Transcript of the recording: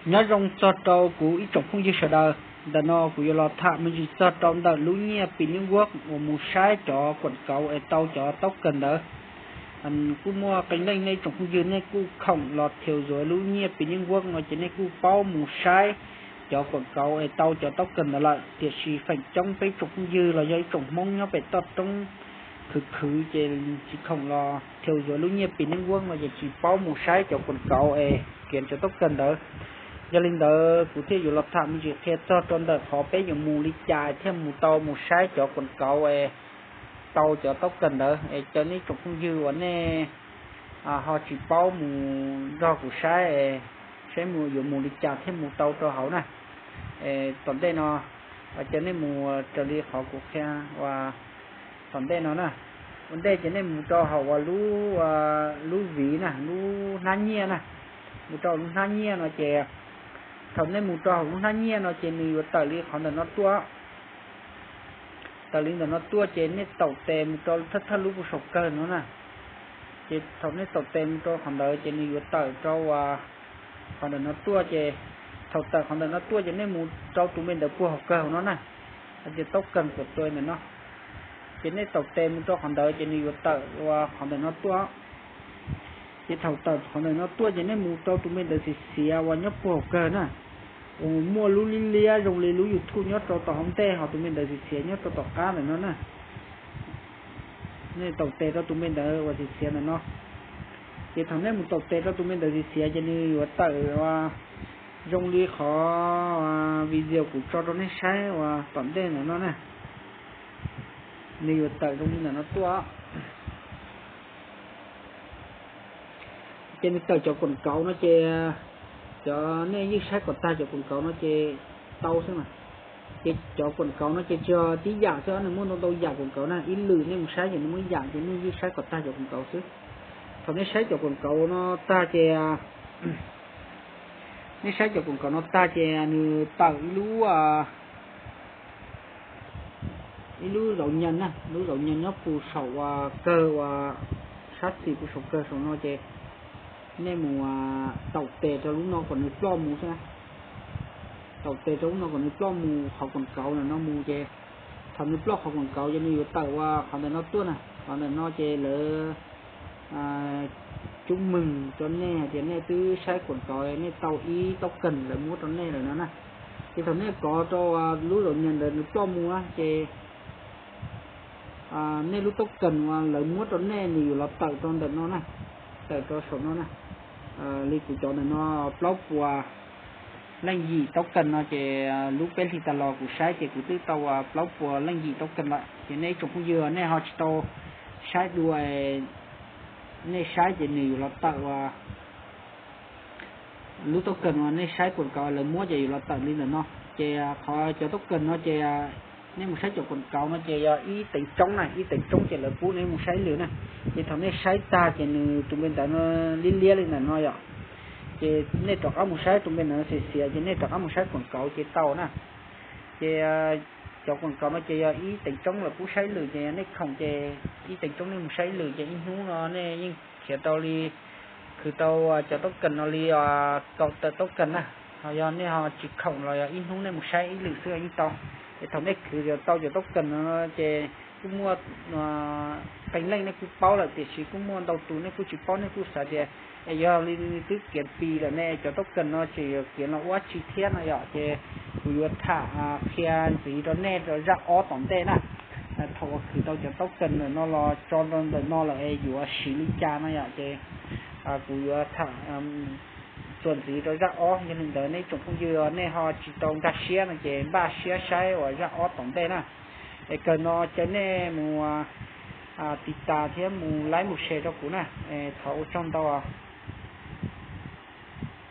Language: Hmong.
Nyob zoo txog rau kuv ib tsoom phooj ywg sawv daws, ntawm no kuv yuav los tham me ntsis txog rau ntawm lub nyiaj Pi Network uas mus saib cov kuam kauv es tau cov token ntawd. Kuj muaj qee leej nej tsoom phooj ywg nej kuj khoom los thiaus zuav lub nyiaj Pi Network no ces nej kuj paub mus saib cov kuam kauv es tau cov token ntawd lawm, tiam sis feem coob peb tsoom phooj ywg los yog ib tsoom Hmoob nyob pem toj roob khwv khwv ces tsis khoom los thiaus zuav lub nyiaj Pi Network no ces tsis paub mus saib cov kuam kauv es kiav cov token ntawd. Yog li ntawd kuv thiaj yuav los tham me ntsis qhia txog rau ntawm qhov peb yuav mus li cas thiaj mus tau mus saib cov kuam kauv es tau cov token ntawd es caw nej tsoom phooj ywg uas nej ho tsis paub mus nrog kuv saib, saib mus yuav mus li cas thiaj mus tau rau hauv na. Tom ntej no, caw nej mus raws li qhov kuv qhia uas tom ntej no na. Ua ntej ces nej mus rau hauv uas lub, lub viv na, lub hnab nyiaj na. Mus rau lub hnab nyiaj no ces, thaum nej mus rau hauv lub hnab nyiaj no ces nws yuav tawm li qhov ntawm no tuaj. Tawm li ntawm no tuaj ces nej taum tes mus rau thawj thawj lub puag saum kawg no na. Ces thaum nej taum tes mus rau qhov ntawd ces nws yuav tawm rau qhov ntawm no tuaj ces, thaum tawm qhov ntawm no tuaj ces nej mus rau tus me ntawd puag hauv kawg hauv no na. Hais tias token kuam kauv ntawm no. Ces nej taum tes mus rau qhov ntawd ces nws yuav tawm uas qhov ntawm no tuaj. Ces thaum tawm qhov ntawm no tuaj ces nej mus rau tus me ntawd xiav xiav uas nyob puag hauv kawg na, uas muaj lub liab liab zoo li lub YouTube nyob rau tom hauv ntej, ho tus me ntawd xiav xiav nyob rau tom qab ntawm no na. Nej taum tes rau tus me ntawd uas xiav xiav ntawm no. Ces thaum nej mus taum tes rau tus me ntawd xiav xiav ces nws yuav tawm uas zoo li qhov video kuv tso rau nej saib uas tom ntej ntawm no na. Nws yuav tawm zoo li ntawm no tuaj. Ces nws tawm cov kuam kauv no ces cov nej yeej saib kom tag cov kuam kauv no ces tau xwb mas. Ces cov kuam kauv no ces tsuas tib yam xwb, nws muaj ntau ntau yam kuam kauv na, ib lwm nej mus saib ces nws muaj ib yam ces nej yeej saib kom tag cov kuam kauv xwb. Thaum nej saib cov kuam kauv no tag ces, nej saib cov kuam kauv no tag ces nws tawm ib lub, ib lub zauv nyees na, lub zauv nyees nyob puag saum uas kawg uas sab xis puag saum kawg saum no ces nej mus taum tes rau lub no kom nws ploj mus xwb. Taum tes rau lub no kom nws ploj mus qhov kuam kauv ntawm no mus ces thaum nws ploj qhov kuam kauv ces nws yuav tawm uas qhov ntawm no tuaj na. Qhov ntawm no ces lawv cub meeg rau nej hais tias nej twb saib kuam kauv nej tau ib token lawv muab rau nej lawm no na. Ces thaum nej kov rau lub zauv nyees ntawd nws ploj mus ces nej lub token uas lawv muab rau nej nws yuav los tawm rau ntawm no na, tawm rau saum no na. Li kuv cov ntawm no plaub puas leej yim token no ces lub peb hlis tas los kuv saib ces kuv twb tau plaub puas leej yim token lawm. Ces nej ib tsoom phooj ywg nej ho tsis tau saib dua, nej saib ces nws yuav los tawm uas lub token uas nej saib kuam kauv lawv muab ces yuav los tawm li ntawm no. Ces qhov cov token no ces nej mus saib cov kuam kauv no ces yog ib teev tsoob na, ib teev tsoob ces lawv pub nej mus saib lwm na. Ces thaum nej saib tag ces nws tus npe ntawd no liab liab li ntawm no yom. Ces nej rov qab mus saib tus npe ntawd no xiav xiav ces nej rov qab mus saib kuam kauv ces tau na. Ces cov kuam kauv no ces yog ib teev tsoob lawv pub saib lwm ces yog nej khoom ces ib teev tsoob nej mus saib lwm ces ib hnub no nej yeej khiav tau li, khwv tau cov token no li kaum tawm token na. Ho yog nej ho tsis khoom los yog ib hnub nej mus saib ib lwm xwb yeej tau. Ces thaum nej khwv tau cov token no ces kuj muaj qee leej nej kuj paub lawm tiam sis kuj muaj ntau tus nej kuj tsis paub, nej kuj xav tias es yog li twb kiav Pi lawm ne, cov token no tseem yuav kiav los ua dab tsi thiab no yom. Ces kuv yuav tham qhia ntxiv rau nej rau zaj ob tom ntej na. Thaum uas khwv tau cov token ntawm no los tso rau ntawm no lawm es yuav siv li cas no yom. Ces kuv yuav tham txuas ntxiv rau zaj ob. Yog li ntawd nej tsoom phooj ywg nej ho tsis tau nkag siab no ces npaj siab saib uas zaj ob tom ntej na. Es kawg no caw nej mus tiv tas thiab mus like mus share rau kuv na. Thov ua tsaug ntau.